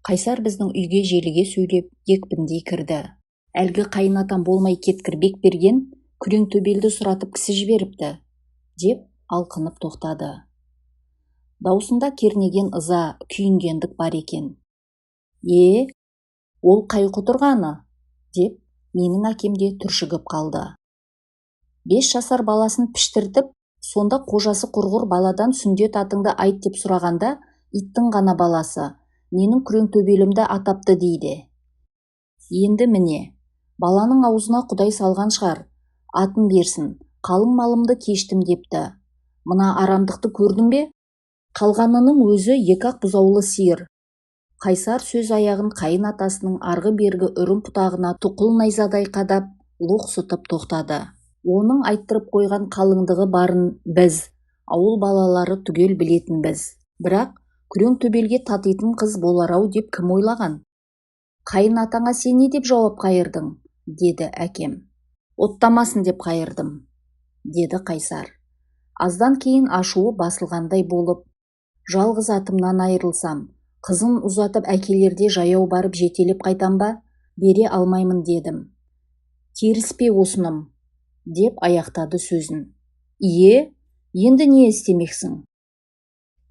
Қайсар біздің үйге желіге сөйлеп, екпіндей кірді. Әлгі қайын атам болмай кеткір Бекберген күреңтөбелді сұратып кісі жіберіпті, деп алқынып тоқтады. Даусында кернеген ыза, күйінгендік бар екен. Е, ол қай құтырғаны? Деп менің әкем де түршігіп қалды. 5 жасар баласын піштіртіп, сонда қожасы құрғыр баладан сүндет атыңды айт деп сұрағанда, иттің ғана баласы, менің күреңтөбелімді атапты дейді. Енді міне, баланың аузына Құдай салған шығар, атын берсін, қалың малымды кештім депті. Мына арамдықты көрдің бе? Қалғанының өзі екі-ақ бұзаулы сиыр. Қайсар сөз аяғын қайын атасының арғы-бергі үрім бұтағына тұқыл найзадай қадап, лоқсытып тоқтады. Оның айттырып қойған қалыңдығы барын біз, ауыл балалары түгел білетінбіз. Бірақ күреңтөбелге татитын қыз болар-ау деп кім ойлаған? Қайын атаңа сен не деп жауап қайырдың? Деді әкем. Оттамасын деп қайырдым, деді Қайсар. Аздан кейін ашуы басылғандай болып, жалғыз атымнан айырылсам, қызын ұзатып әкелерде жаяу барып жетелеп қайтам ба? Бере алмаймын дедім. Теріс пе осыным? Деп аяқтады сөзін. Ие, енді не істемексің?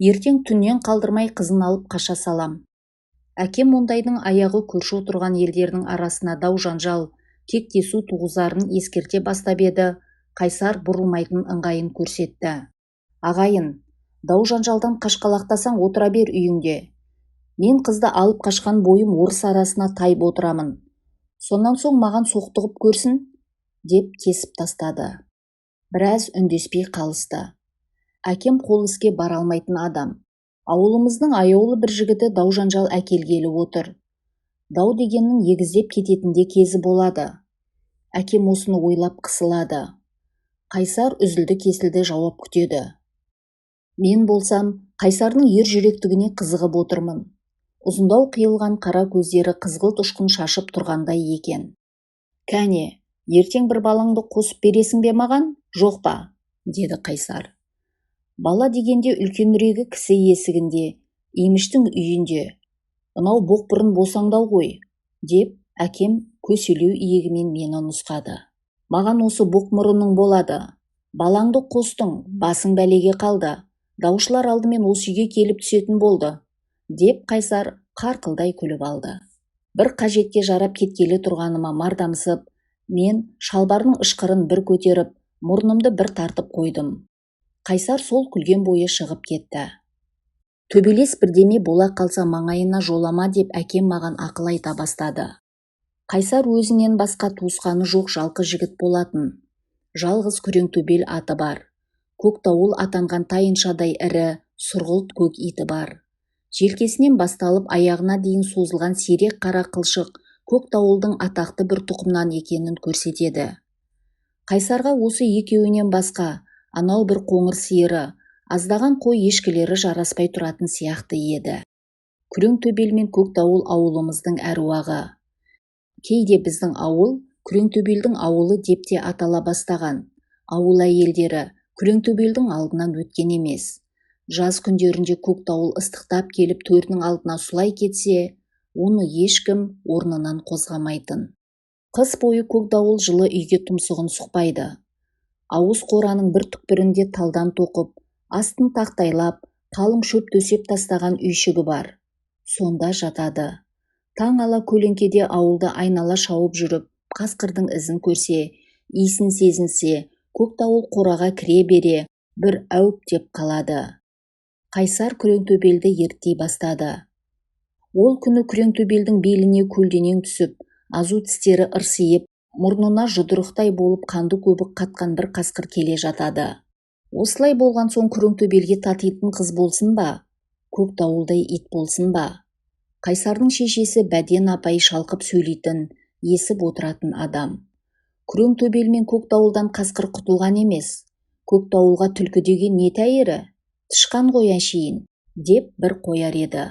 Ертең түннен қалдырмай қызын алып қаша салам. Әкем ондайдың аяғы көрші отырған елдердің арасына дау-жанжал, кектесу туғызарын ескерте бастап еді, Қайсар бұрылмайтын ыңғайын көрсетті. Ағайын, дау-жанжалдан қашқалақтасаң отыра бер үйіңде. Мен қызды алып қашқан бойым орыс арасына тайып отырамын. Сонан соң маған соқтығып көрсін, деп кесіп тастады. Біраз үндеспей қалысты. Әкем қол іске бара алмайтын адам. Ауылымыздың аяулы бір жігіті дау-жанжал әкелгелі отыр. Дау дегеннің егіздеп кететінде кезі болады. Әкем осыны ойлап қысылады. Қайсар үзілді-кесілді жауап күтеді. Мен болсам, Қайсардың ер жүректігіне қызығып отырмын. Ұзындау қиылған қара көздері қызғылт ұшқын шашып тұрғандай екен. Кәне, ертең бір балаңды қосып бересің бе маған, жоқ па? Деді Қайсар. Бала дегенде үлкенірегі кісі есігінде, еміштің үйінде. Мынау боқ бұрын босаңдау ғой, деп әкем көселеу иегімен мені нұсқады. Маған осы боқ мұрының болады. Балаңды қостың, басың бәлеге қалды. Даушылар алдымен осы үйге келіп түсетін болды, деп Қайсар қарқылдай күліп алды. Бір қажетке жарап кеткелі тұрғаныма мардамсып, мен шалбардың ышқырын бір көтеріп, мұрнымды бір тартып қойдым. Қайсар сол күлген бойы шығып кетті. Төбелес бірдеме бола қалса маңайына жолама деп әкем маған ақыл айта бастады. Қайсар өзінен басқа туысқаны жоқ жалқы жігіт болатын. Жалғыз күреңтөбел аты бар. Көк дауыл атанған тайыншадай ірі, сұрғылт көк иті бар. Желкесінен басталып аяғына дейін созылған сирек қара қылшық көк дауылдың атақты бір тұқымнан екенін көрсетеді. Қайсарға осы екеуінен басқа анау бір қоңыр сиыры, аздаған қой ешкілері жараспай тұратын сияқты еді. Күреңтөбел мен көк дауыл ауылымыздың әруағы. Кейде біздің ауыл Күреңтөбелдің ауылы деп те атала бастаған. Ауыл әйелдері Күреңтөбелдің алдынан өткен емес. Жаз күндерінде көк дауыл ыстықтап келіп төрдің алдына сұлай кетсе, оны ешкім орнынан қозғамайтын. Қыс бойы көк дауыл жылы үйге тұмсығын сұқпайды. Ауыз қораның бір түкпірінде талдан тоқып, астын тақтайлап, қалың шөп төсеп тастаған үйшігі бар. Сонда жатады. Таң ала көлеңкеде ауылды айнала шауып жүріп, қасқырдың ізін көрсе, иісін сезінсе, көк дауыл қораға кіре бере, бір әуп деп қалады. Қайсар күреңтөбелді ерттей бастады. Ол күні күреңтөбелдің беліне көлденең түсіп, азу тістері ырсиып, мұрнына жұдырықтай болып қанды көбік қатқан бір қасқыр келе жатады. Осылай болған соң күреңтөбелге татитын қыз болсын ба, көк дауылдай ит болсын ба? Қайсардың шешесі Бәден апай шалқып сөйлейтін, есіп отыратын адам. Күреңтөбел мен көк дауылдан қасқыр құтылған емес. Көк дауылға түлкі деген не тәйірі? Тышқан ғой әшейін, деп бір қояр еді.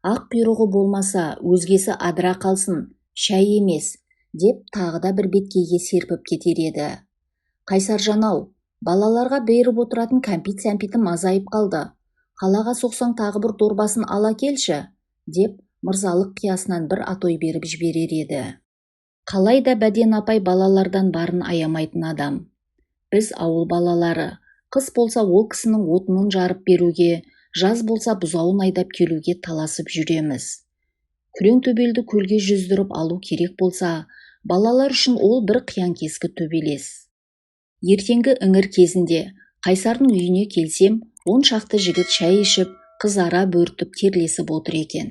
Ақ құйрығы болмаса, өзгесі адыра қалсын, шай емес, деп тағы да бір беткейге серпіп кетер еді. Қайсаржан-ау, балаларға беріп отыратын кәмпит-сәмпитім азайып қалды. Қалаға соқсаң тағы бір дорбасын ала келші, деп Мырзалық қиясынан бір атой беріп жіберер еді. Қалай да Бәден апай балалардан барын аямайтын адам. Біз ауыл балалары, қыс болса ол кісінің отынын жарып беруге, жаз болса бұзауын айдап келуге таласып жүреміз. Күреңтөбелді көлге жүздіріп алу керек болса, балалар үшін ол бір қиян-кескі төбелес. Ертеңгі іңір кезінде Қайсардың үйіне келсем, 10 шақты жігіт шай ішіп, қызара бөртіп терлесіп отыр екен.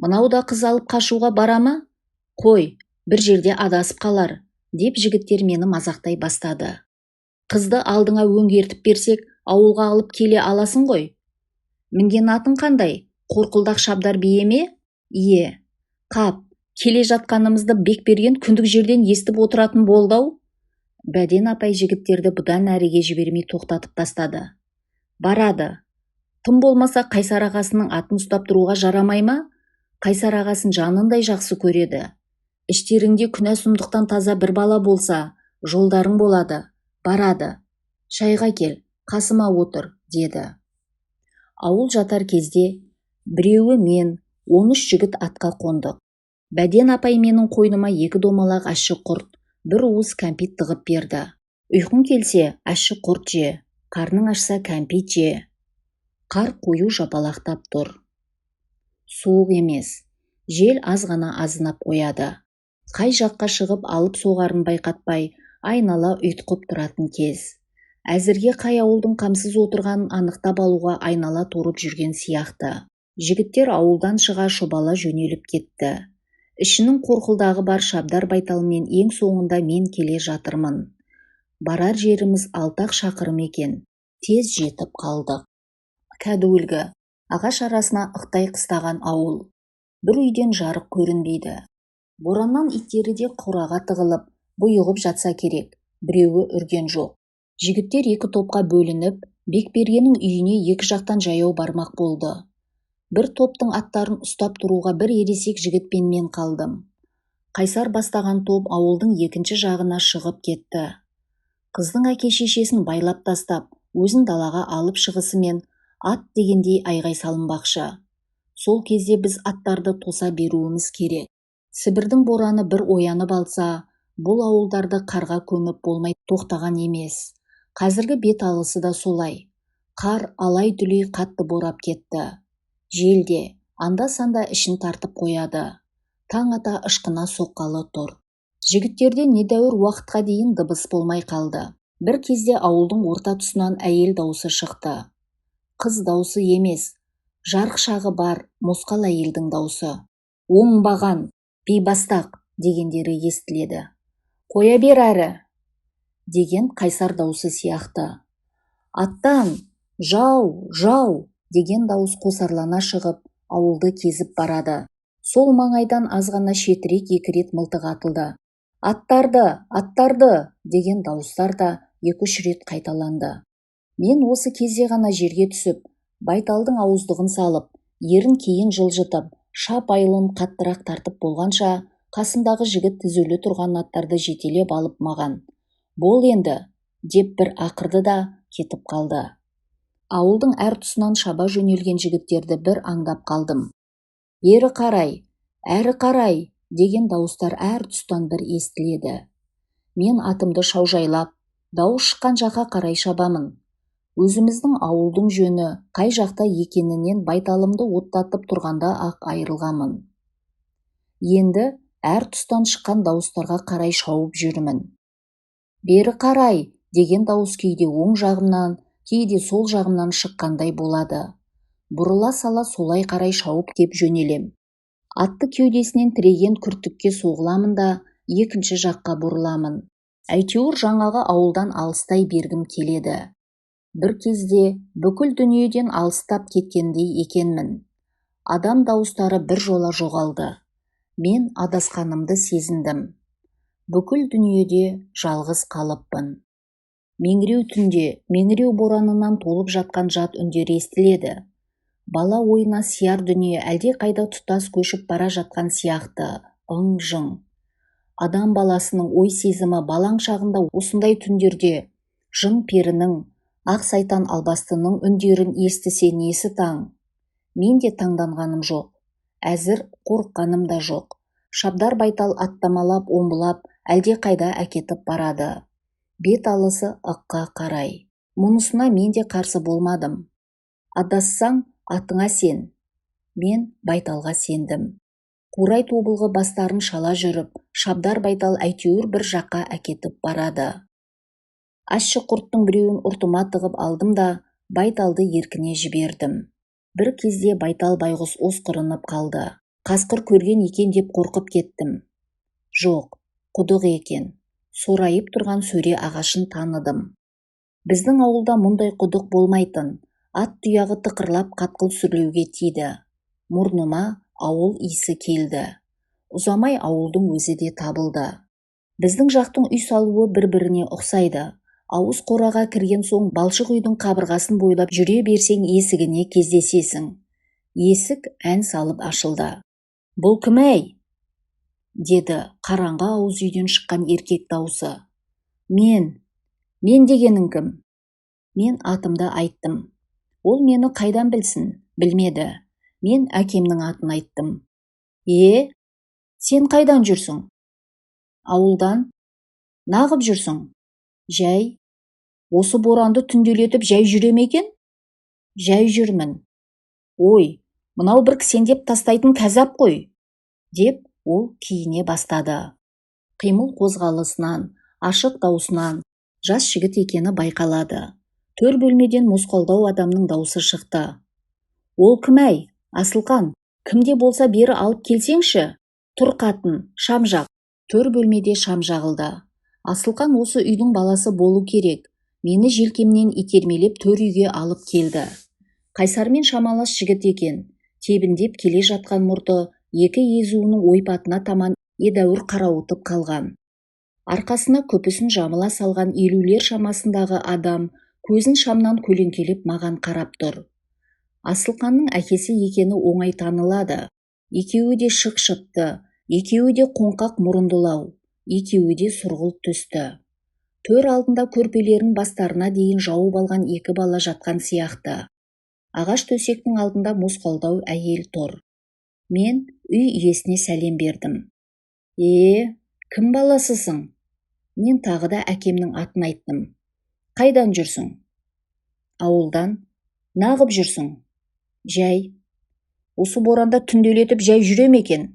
Мынау да қыз алып қашуға бара ма? Қой, бір жерде адасып қалар, деп жігіттер мені мазақтай бастады. Қызды алдыңа өңгертіп берсек, ауылға алып келе аласың ғой. Мінген атың қандай? Қорқылдақ шабдар бие ме? Ие. Қап, келе жатқанымызды Бекберген күндік жерден естіп отыратын болды-ау. Бәден апай жігіттерді бұдан әріге жібермей тоқтатып тастады. Барады. Тым болмаса Қайсар ағасының атын ұстап тұруға жарамай ма? Қайсар ағасын жанындай жақсы көреді. Іштеріңде күнә сұмдықтан таза бір бала болса, жолдарың болады. Барады. Шайға кел, қасыма отыр, деді. Ауыл жатар кезде біреуі мен, 13 жігіт атқа қондық. Бәден апай менің қойныма екі домалақ ащы құрт, бір уыс кәмпит тығып берді. Ұйқың келсе, ащы құрт же, қарның ашса, кәмпит же. Қар қою жапалақтап тұр. Суық емес, жел аз ғана азынап қояды. Қай жаққа шығып алып соғарын байқатпай, айнала ұйтқып тұратын кез. Әзірге қай ауылдың қамсыз отырғанын анықтап алуға айнала торып жүрген сияқты. Жігіттер ауылдан шыға шұбала жөнеліп кетті. Ішінің қорқылдағы бар шабдар байталмен ең соңында мен келе жатырмын. Барар жеріміз 6-ақ шақырым екен. Тез жетіп қалдық. Кәдуілгі, ағаш арасына ықтай қыстаған ауыл. Бір үйден жарық көрінбейді. Бораннан иттері де қораға тығылып, бұйығып жатса керек, біреуі үрген жоқ. Жігіттер екі топқа бөлініп, Бекбергеннің үйіне екі жақтан жаяу бармақ болды. Бір топтың аттарын ұстап тұруға бір ересек жігітпен мен қалдым. Қайсар бастаған топ ауылдың екінші жағына шығып кетті. Қыздың әке-шешесін байлап тастап, өзін далаға алып шығысымен ат дегендей айғай салынбақшы. Сол кезде біз аттарды тоса беруіміз керек. Сібірдің бораны бір оянып алса, бұл ауылдарды қарға көміп болмай тоқтаған емес. Қазіргі бет алысы да солай. Қар алай-дүлей қатты борап кетті. Жел де анда-санда ішін тартып қояды. Таң ата ышқына соққалы тұр. Жігіттерден недәуір уақытқа дейін дыбыс болмай қалды. Бір кезде ауылдың орта тұсынан әйел даусы шықты. Қыз даусы емес, жарықшағы бар мосқал әйелдің даусы. Оңбаған, бейбастақ дегендері естіледі. Қоя бер әрі, деген Қайсар даусы сияқты. Аттан, жау, жау деген дауыс қосарлана шығып, ауылды кезіп барады. Сол маңайдан азғана шетірек екі рет мылтық атылды. Аттарды, аттарды деген дауыстар да екі-үш рет қайталанды. Мен осы кезде ғана жерге түсіп, байталдың ауыздығын салып, ерін кейін жылжытып, шап айылын қаттырақ тартып болғанша, қасымдағы жігіт тізулі тұрған аттарды жетелеп алып маған: «Бол енді!» деп бір ақырды да кетіп қалды. Ауылдың әр тұсынан шаба жөнелген жігіттерді бір аңдап қалдым. Бері қарай, әрі қарай деген дауыстар әр тұстан бір естіледі. Мен атымды шаужайлап, дауыс шыққан жаққа қарай шабамын. Өзіміздің ауылдың жөні қай жақта екенінен байталымды оттатып тұрғанда-ақ айырылғанмын. Енді әр тұстан шыққан дауыстарға қарай шауып жүрмін. Бері қарай деген дауыс кейде оң жағымнан, кейде сол жағымнан шыққандай болады. Бұрыла сала солай қарай шауып кеп жөнелем. Атты кеудесінен тіреген күртікке соғыламын да екінші жаққа бұрыламын. Әйтеуір жаңағы ауылдан алыстай бергім келеді. Бір кезде бүкіл дүниеден алыстап кеткендей екенмін. Адам дауыстары бір жола жоғалды. Мен адасқанымды сезіндім. Бүкіл дүниеде жалғыз қалыппын. Меңіреу түнде меңіреу боранынан толып жатқан жат үндер естіледі. Бала ойына сияр дүние әлдеқайда тұтас көшіп бара жатқан сияқты ың-жың. Адам баласының ой сезімі балаң шағында осындай түндерде жын-перінің, ақ сайтан албастының үндерін естісе несі таң? Мен де таңданғаным жоқ. Әзір қорыққаным да жоқ. Шабдар байтал аттамалап, омбылап, әлдеқайда әкетіп барады. Бет алысы ыққа қарай. Мұнысына мен де қарсы болмадым. Адассаң, атыңа сен. Мен байталға сендім. Қурай тобылғы бастарын шала жүріп, шабдар байтал әйтеуір бір жаққа әкетіп барады. Ащы құрттың біреуін ұртыма тығып алдым да, байталды еркіне жібердім. Бір кезде байтал байғұс осқырынып қалды. Қасқыр көрген екен деп қорқып кеттім. Жоқ, құдық екен. Сорайып тұрған сөре ағашын таныдым. Біздің ауылда мұндай құдық болмайтын. Ат тұяғы тықырлап қатқыл сүрлеуге тиді. Мұрныма ауыл иісі келді. Ұзамай ауылдың өзі де табылды. Біздің жақтың үй салуы бір-біріне ұқсайды. Ауыз қораға кірген соң балшық үйдің қабырғасын бойлап жүре берсең есігіне кездесесің. Есік ән салып ашылды. Бұл кім әй? Деді қараңғы ауыз үйден шыққан еркек даусы. Мен. Мен дегенің кім? Мен атымды айттым. Ол мені қайдан білсін? Білмеді. Мен әкемнің атын айттым. Е, сен қайдан жүрсің? Ауылдан. Нағып жүрсің? Жай. Осы боранды түнделетіп жай жүре ме екен? Жай жүрмін. Ой, мынау бір кісендеп тастайтын кәзап қой, деп ол киіне бастады. Қимыл қозғалысынан, ашық даусынан жас жігіт екені байқалады. Төр бөлмеден мосқалдау адамның даусы шықты. Ол кім әй? Асылқан, кімде болса бері алып келсеңші? Тұр қатын, шам жақ. Төр бөлмеде шам жағылды. Асылқан осы үйдің баласы болу керек. Мені желкемнен итермелеп төр үйге алып келді. Қайсармен шамалас жігіт екен. Тебіндеп келе жатқан мұрты екі езуінің ойпатына таман едәуір қарауытып қалған. Арқасына күпісін жамыла салған 50-лер шамасындағы адам көзін шамнан көлеңкелеп маған қарап тұр. Асылқанның әкесі екені оңай танылады. Екеуі де шық-шықты, екеуі де қоңқақ мұрындылау, екеуі де сұрғылт түсті. Төр алдында көрпелерін бастарына дейін жауып алған екі бала жатқан сияқты. Ағаш төсектің алдында мосқалдау әйел тұр. Мен үй иесіне сәлем бердім. Е, кім баласысың? Мен тағы да әкемнің атын айттым. Қайдан жүрсің? Ауылдан. Нағып жүрсің? Жай. Осы боранда түнделетіп жай жүре ме екен?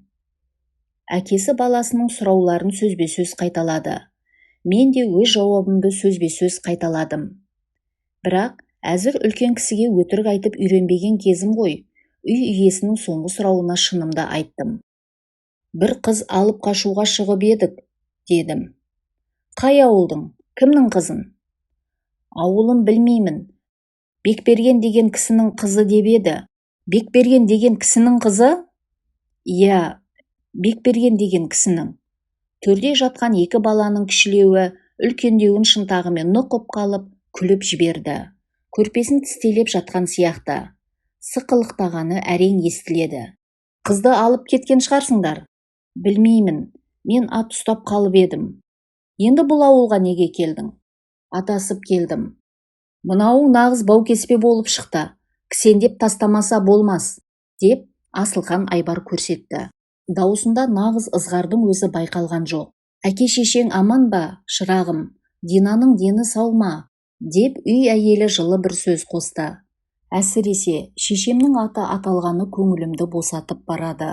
Әкесі баласының сұрауларын сөзбе-сөз қайталады. Мен де өз жауабымды сөзбе-сөз қайталадым. Бірақ әзір үлкен кісіге өтірік айтып үйренбеген кезім ғой, үй иесінің соңғы сұрауына шынымды айттым. Бір қыз алып қашуға шығып едік, дедім. Қай ауылдың? Кімнің қызын? Ауылын білмеймін. Бекберген деген кісінің қызы деп еді. Бекберген деген кісінің қызы? Иә, Бекберген деген кісінің. Төрде жатқан екі баланың кішілеуі үлкендеуін шынтағымен нұқып қалып, күліп жіберді. Көрпесін тістелеп жатқан сияқты. Сықылықтағаны әрең естіледі. Қызды алып кеткен шығарсыңдар? Білмеймін, мен ат ұстап қалып едім. Енді бұл ауылға неге келдің? Адасып келдім. Мынауың нағыз баукеспе болып шықты. Кісендеп тастамаса болмас, деп Асылхан айбар көрсетті. Дауысында нағыз ызғардың өзі байқалған жоқ. Әке шешең аман ба, шырағым? Динаның дені сау ма? Деп үй әйелі жылы бір сөз қосты. Әсіресе шешемнің аты аталғаны көңілімді босатып барады.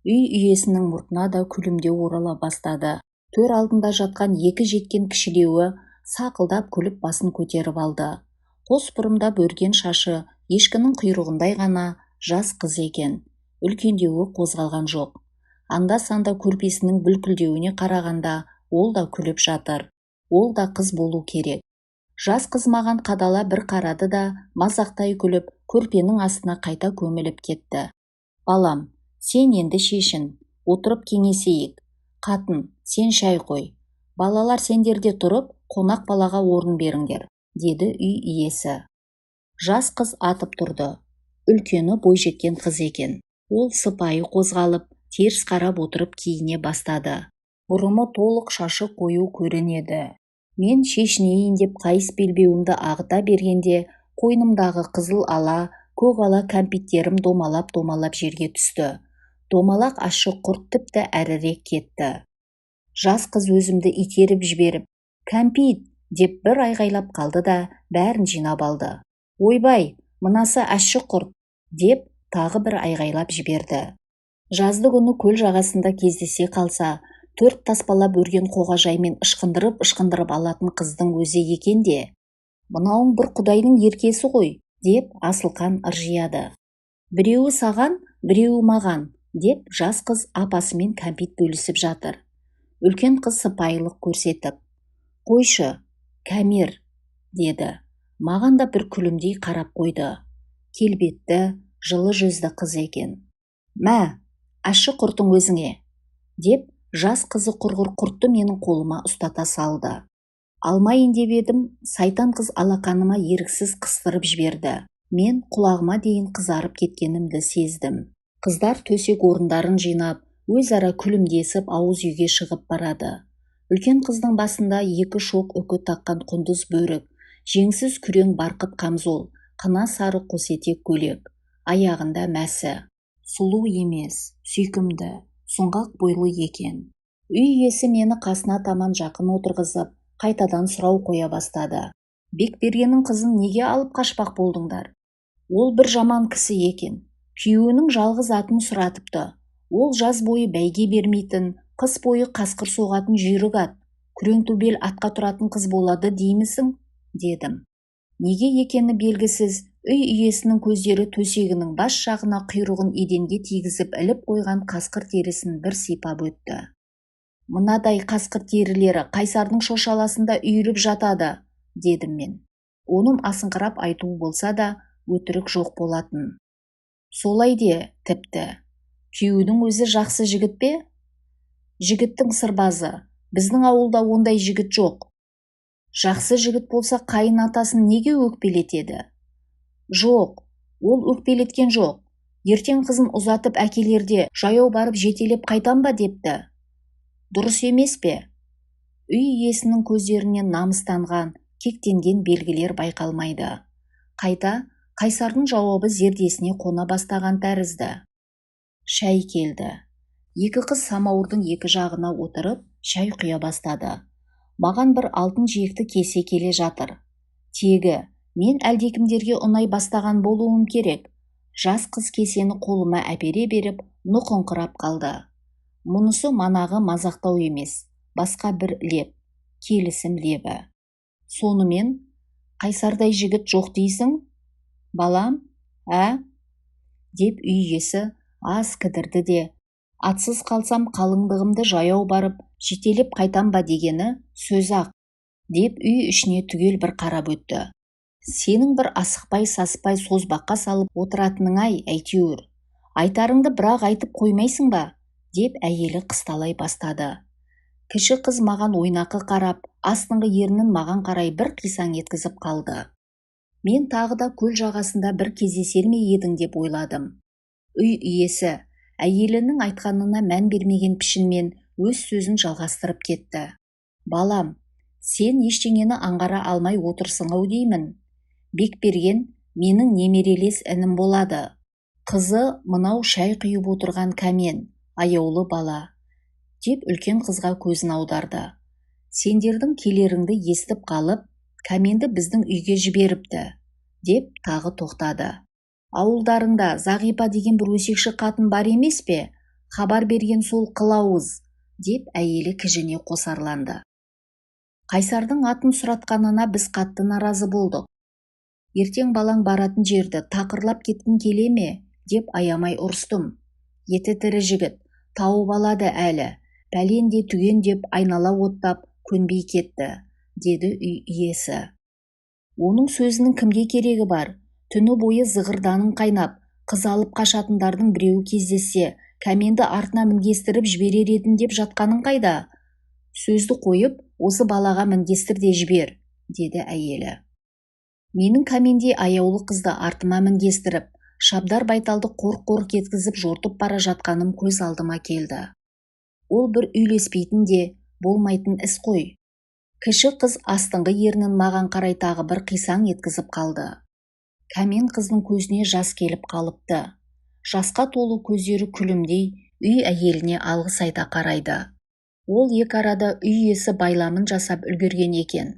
Үй иесінің мұртына да күлімдеу орала бастады. Төр алдында жатқан екі жеткен кішілеуі сақылдап күліп басын көтеріп алды. Қос бұрымдап өрген шашы ешкінің құйрығындай ғана жас қыз екен. Үлкендеуі қозғалған жоқ. Анда-санда көрпесінің бүлкілдеуіне қарағанда ол да күліп жатыр. Ол да қыз болу керек. Жас қыз маған қадала бір қарады да, мазақтай күліп, көрпенің астына қайта көміліп кетті. Балам, сен енді шешін, отырып кеңесейік. Қатын, сен шай қой. Балалар сендерде тұрып, қонақ балаға орын беріңдер, деді үй иесі. Жас қыз атып тұрды. Үлкені бойжеткен қыз екен. Ол сыпайы қозғалып, теріс қарап отырып киіне бастады. Бұрымы толық, шашы қою көрінеді. Мен шешінейін деп қайыс белбеуімді ағыта бергенде, қойнымдағы қызыл ала, көк ала кәмпиттерім домалап-домалап жерге түсті. Домалақ ащы құрт тіпті әрірек кетті. Жас қыз өзімді итеріп жіберіп, «Кәмпит!» деп бір айғайлап қалды да, бәрін жинап алды. «Ойбай, мынасы ащы құрт!» деп тағы бір айғайлап жіберді. Жазды күні көл жағасында кездесе қалса, төрт таспалап өрген қоғажаймен ышқындырып-ышқындырып алатын қыздың өзі екен де. «Мынауың бір құдайдың еркесі ғой», деп Асылқан ыржияды. «Біреуі саған, біреуі маған», деп жас қыз апасымен кәмпит бөлісіп жатыр. Үлкен қыз сыпайылық көрсетіп, «Қойшы, Кәмер», деді. Маған да бір күлімдей қарап қойды. Келбетті, жылы жүзді қыз екен. «Мә, ащы құртың өзіңе», деп жас қызы құрғыр құртты менің қолыма ұстата салды. Алмайын деп едім, сайтан қыз алақаныма еріксіз қыстырып жіберді. Мен құлағыма дейін қызарып кеткенімді сездім. Қыздар төсек орындарын жинап, өзара күлімдесіп ауыз үйге шығып барады. Үлкен қыздың басында екі шоқ үкі таққан құндыз бөрік, жеңсіз күрең барқыт қамзол, қына сары қосетек көйлек, аяғында мәсі. Сұлу емес, сүйкімді, сұңғақ бойлы екен. Үй иесі мені қасына таман жақын отырғызып, қайтадан сұрау қоя бастады. «Бекбергеннің қызын неге алып қашпақ болдыңдар? Ол бір жаман кісі екен. Күйеуінің жалғыз атын сұратыпты. Ол жаз бойы бәйге бермейтін, қыс бойы қасқыр соғатын жүйрік ат. Күреңтөбел атқа тұратын қыз болады деймісің?» дедім. Неге екені белгісіз, үй иесінің көздері төсегінің бас жағына құйрығын еденге тигізіп іліп қойған қасқыр терісін бір сипап өтті. «Мынадай қасқыр терілері Қайсардың шошаласында үйіліп жатады», дедім мен. Оным асыңқырап айтуы болса да, өтірік жоқ болатын. «Солай де, тіпті. Күйеуінің өзі жақсы жігіт пе?» «Жігіттің сырбазы. Біздің ауылда ондай жігіт жоқ». «Жақсы жігіт болса, қайын атасын неге өкпелетеді?» «Жоқ, ол өкпелеткен жоқ. Ертең қызын ұзатып әкелерде жаяу барып жетелеп қайтам ба депті. Дұрыс емес пе?» Үй иесінің көздерінен намыстанған, кектенген белгілер байқалмайды. Қайта Қайсардың жауабы зердесіне қона бастаған тәрізді. Шай келді. Екі қыз самауырдың екі жағына отырып, шай құя бастады. Маған бір алтын жиекті кесе келе жатыр. Тегі, мен әлдекімдерге ұнай бастаған болуым керек. Жас қыз кесені қолыма әпере беріп, нұқыңқырап қалды. Мұнысы манағы мазақтау емес, басқа бір леп, келісім лебі. «Сонымен, Қайсардай жігіт жоқ дейсің, балам, ә?» деп үй иесі аз кідірді де, «Атсыз қалсам қалыңдығымды жаяу барып жетелеп қайтам ба дегені сөз-ақ», деп үй ішіне түгел бір қарап өтті. «Сенің бір асықпай-саспай созбаққа салып отыратының-ай әйтеуір. Айтарыңды бірақ айтып қоймайсың ба?» деп әйелі қысталай бастады. Кіші қыз маған ойнақы қарап, астыңғы ернін маған қарай бір қисаң еткізіп қалды. Мен тағы да көл жағасында бір кездесер ме едің деп ойладым. Үй иесі әйелінің айтқанына мән бермеген пішінмен өз сөзін жалғастырып кетті. «Балам, сен ештеңені аңғара алмай отырсың-ау деймін. Бекберген менің немерелес інім болады. Қызы мынау шай құйып отырған Кәмен, аяулы бала», деп үлкен қызға көзін аударды. «Сендердің келеріңді естіп қалып, Кәменді біздің үйге жіберіпті», деп тағы тоқтады. «Ауылдарыңда Зағипа деген бір өсекші қатын бар емес пе? Хабар берген сол қылауыз», деп әйелі кіжіне қосарланды. Қайсардың атын сұратқанына біз қатты наразы болдық. «Ертең балаң баратын жерді тақырлап кеткің келе ме?» деп аямай ұрыстым. «Еті тірі жігіт, тауып алады әлі, пәлен де түген деп айнала оттап көнбей кетті», деді үй иесі. Оның сөзінің кімге керегі бар? Түні бойы зығырданың қайнап, қыз алып қашатындардың біреуі кездессе, Кәменді артына мінгестіріп жіберер едім деп жатқаның қайда? Сөзді қойып, осы балаға мінгестір де жібер, деді әйелі. Менің Кәмендей аяулы қызды артыма мінгестіріп, шабдар байталды қорқ-қорқ еткізіп жортып бара жатқаным көз алдыма келді. Ол бір үйлеспейтін де болмайтын іс қой. Кіші қыз астыңғы ернін маған қарай тағы бір қисаң еткізіп қалды. Кәмен қыздың көзіне жас келіп қалыпты. Жасқа толы көздері күлімдей үй әйеліне алғыс айта қарайды. Ол екі арада үй иесі байламын жасап үлгерген екен.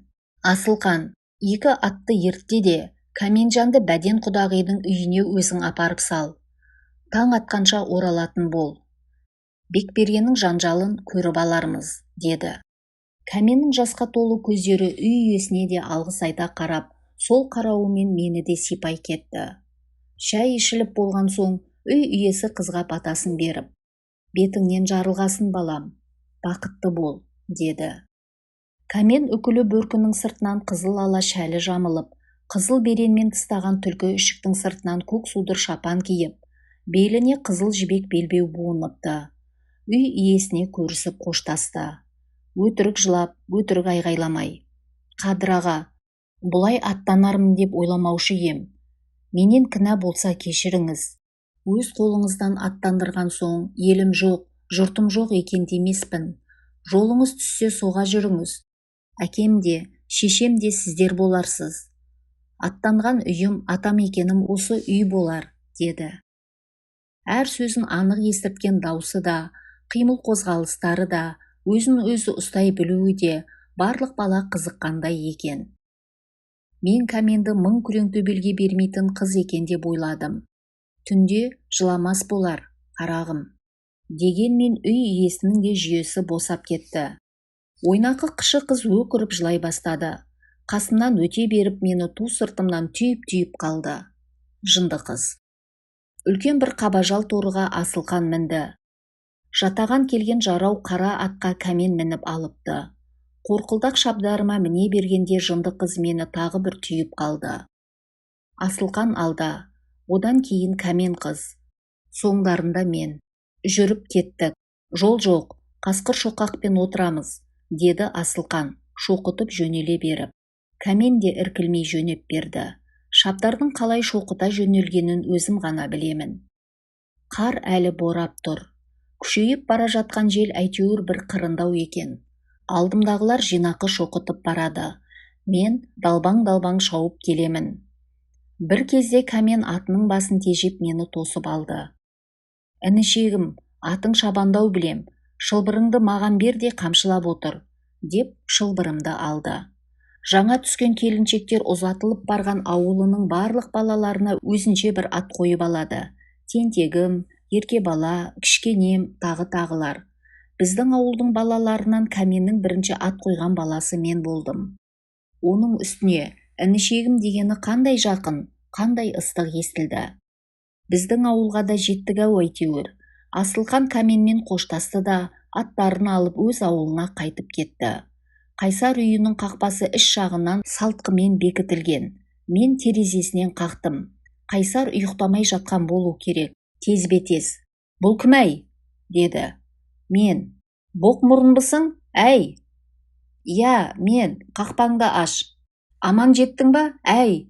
Асылқан, екі атты ертте де, Кәменжанды Бәден құдағидың үйіне өзің апарып сал. Таң атқанша оралатын бол. Бекбергеннің жанжалын көріп алармыз, деді. Кәменнің жасқа толы көздері үй иесіне де алғыс айта қарап, сол қарауымен мені де сипай кетті. Шай ішіліп болған соң, үй иесі қызға батасын беріп, бетіңнен жарылғасын балам, бақытты бол, деді. Кәмен үкілі бөркінің сыртынан қызыл ала шәлі жамылып, қызыл беренмен тыстаған түлкі ішіктің сыртынан көк судыр шапан киіп, беліне қызыл жібек белбеу буыныпты. Үй иесіне көрісіп қоштасты. Өтірік жылап, өтірік айғайламай. Қадыр аға, бұлай аттанармын деп ойламаушы ем. Менен кінә болса кешіріңіз. Өз қолыңыздан аттандырған соң елім жоқ, жұртым жоқ екен демеспін. Жолыңыз түссе соға жүріңіз. Әкем де, шешем де сіздер боларсыз. Аттанған үйім, атам екенім осы үй болар, деді. Әр сөзін анық естірткен даусы да, қимыл қозғалыстары да, өзін өзі ұстай білуі де барлық бала қызыққандай екен. Мен Кәменді мың күреңтөбелге бермейтін қыз екен деп ойладым. Түнде жыламас болар, қарағым. Дегенмен үй иесінің де жүйесі босап кетті. Ойнақы қышы қыз өкіріп жылай бастады. Қасымнан өте беріп мені ту сыртымнан түйіп-түйіп қалды. Жынды қыз. Үлкен бір қабажал торыға Асылқан мінді. Жатаған келген жарау қара атқа Кәмен мініп алыпты. Қорқылдақ шабдарыма міне бергенде жынды қыз мені тағы бір түйіп қалды. Асылқан алда, одан кейін Кәмен қыз. Соңдарында мен. Жүріп кеттік. Жол жоқ, қасқыр шоқақпен отырамыз, деді Асылқан, шоқытып жөнеле беріп. Кәмен де іркілмей жөнеп берді. Шабдардың қалай шоқыта жөнелгенін өзім ғана білемін. Қар әлі борап тұр. Күшейіп бара жатқан жел әйтеуір бір қырындау екен. Алдымдағылар жинақы шоқытып барады. Мен далбаң-далбаң шауып келемін. Бір кезде Кәмен атының басын тежеп мені тосып алды. Інішегім, атың шабандау білем, шылбырыңды маған бер де қамшылап отыр, деп шылбырымды алды. Жаңа түскен келіншектер ұзатылып барған ауылының барлық балаларына өзінше бір ат қойып алады. Тентегім, ерке бала, кішкенем, тағы-тағылар. Біздің ауылдың балаларынан Кәменнің бірінші ат қойған баласы мен болдым. Оның үстіне інішегім дегені қандай жақын, қандай ыстық естілді. Біздің ауылға да жеттік-ау әйтеуір. Асылқан Кәменмен қоштасты да, аттарын алып өз ауылына қайтып кетті. Қайсар үйінің қақпасы іш жағынан салтқымен бекітілген. Мен терезесінен қақтым. Қайсар ұйықтамай жатқан болу керек. Тезбе-тез. Бұл кім әй? Деді. Мен. Боқ мұрынбысың? Әй! Иә, мен. Қақпаңды аш. Аман жеттің ба? Әй!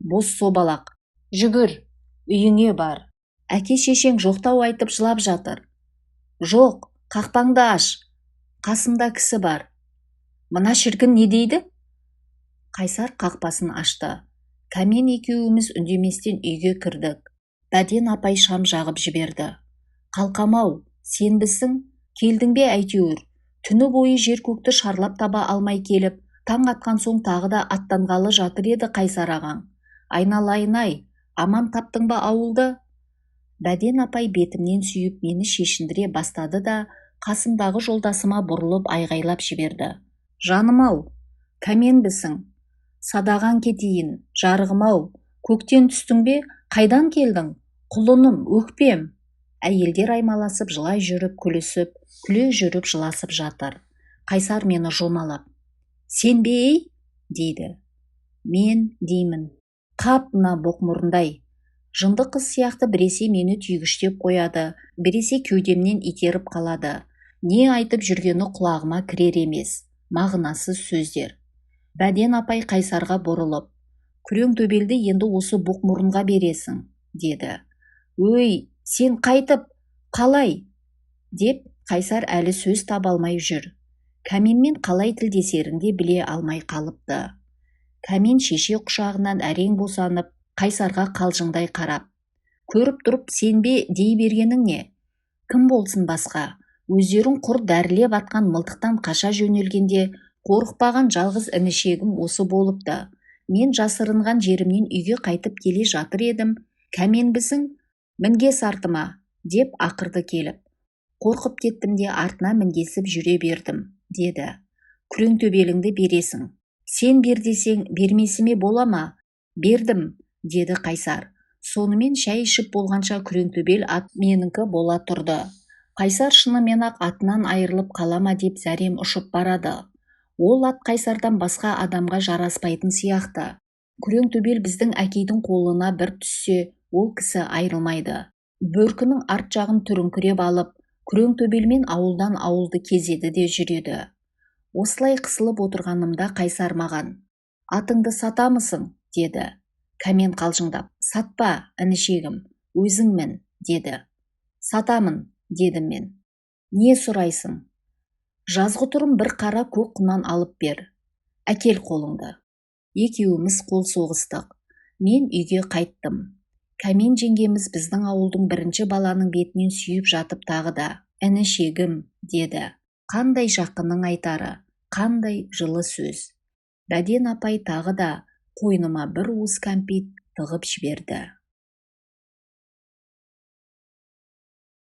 Бос собалақ. Жүгір. Үйіңе бар. Әке-шешең жоқтау айтып жылап жатыр. Жоқ, қақпаңды аш. Қасымда кісі бар. Мына шіркін не дейді? Қайсар қақпасын ашты. Кәмен екеуіміз үндеместен үйге кірдік. Бәден апай шам жағып жіберді. Қалқам-ау, сенбісің? Келдің бе әйтеуір? Түні бойы жер-көкті шарлап таба алмай келіп, таң атқан соң тағы да аттанғалы жатыр еді Қайсар ағаң. Айналайын-ай, аман таптың ба ауылды? Бәден апай бетімнен сүйіп мені шешіндіре бастады да, қасымдағы жолдасыма бұрылып айғайлап жіберді. Жаным-ау, Кәменбісің? Садағаң кетейін, жарығым-ау, көктен түстің бе, қайдан келдің? Құлыным, өкпем. Әйелдер аймаласып жылай жүріп күлісіп, күле жүріп жыласып жатыр. Қайсар мені жұлмалап, сен бе ей? Дейді. Мен деймін. Қап мына боқмұрындай. Жынды қыз сияқты біресе мені түйгіштеп қояды, біресе кеудемнен итеріп қалады. Не айтып жүргені құлағыма кірер емес. Мағынасыз сөздер. Бәден апай Қайсарға бұрылып, күрең төбелді енді осы боқмұрынға бересің, деді. Өй, сен қайтып, қалай? Деп Қайсар әлі сөз таба алмай жүр. Кәменмен қалай тілдесерін де біле алмай қалыпты. Кәмен шеше құшағынан әрең босанып, Қайсарға қалжыңдай қарап, Көріп тұрып сенбе дей бергенің не? Кім болсын басқа? Өздерің құр дәрілеп атқан мылтықтан қаша жөнелгенде қорықпаған жалғыз інішегім осы болыпты. Мен жасырынған жерімнен үйге қайтып келе жатыр едім, кәменбісің? Мінгес артыма, деп ақырды келіп. Қорқып кеттім де артына мінгесіп жүре бердім, деді. Күреңтөбеліңді бересің. Сен бер десең, бермесіме бола ма? Бердім, деді Қайсар. Сонымен шай ішіп болғанша күреңтөбел ат менікі бола тұрды. Қайсар шынымен-ақ атынан айырылып қала ма деп зәрем ұшып барады. Ол ат Қайсардан басқа адамға жараспайтын сияқты. Күреңтөбел біздің әкейдің қолына бір түссе, ол кісі айырылмайды. Бөркінің арт жағын түріңкіреп алып, күреңтөбелмен ауылдан ауылды кезеді де жүреді. Осылай қысылып отырғанымда Қайсар маған: «Атыңды сатамысың?» деді. Кәмен қалжыңдап: «Сатпа, інішегім, өзің мін», деді. «Сатамын», дедім мен. «Не сұрайсың?» «Жазғытұрым бір қара көк құнан алып бер. Әкел қолыңды». Екеуміз қол соғыстық. Мен үйге қайттым. Кәмен жеңгеміз біздің ауылдың бірінші баланың бетінен сүйіп жатып тағы да: «Інішегім», деді. Қандай жақынның айтары, қандай жылы сөз. Бәден апай тағы да қойныма бір уыс кәмпит тығып жіберді.